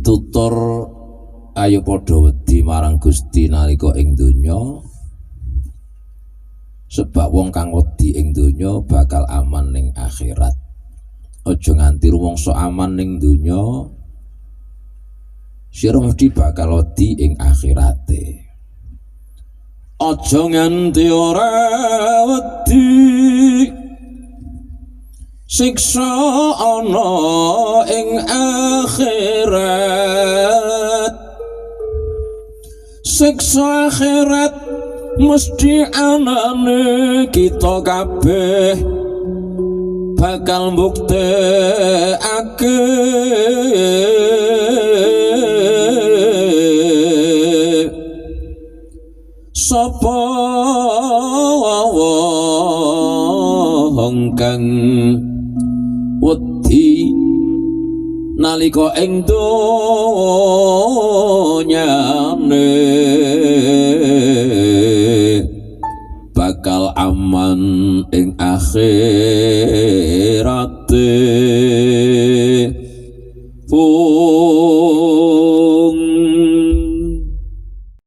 Pitutur ayo padha wedi marang Gusti nalika ing donya, sebab wong kang wedi ing donya bakal aman ning akhirat. Aja nganti rumangsa aman ning donya, sira mesti bakal wedi ing akhirate. Aja nganti ora wedi siksa ana ing akhirat. Siksa akhirat mesti anane, kita kabeh bakal mbuktekake. Sapa wong kang wedi nalika ing donyane bakal aman ing akhirate. Pun.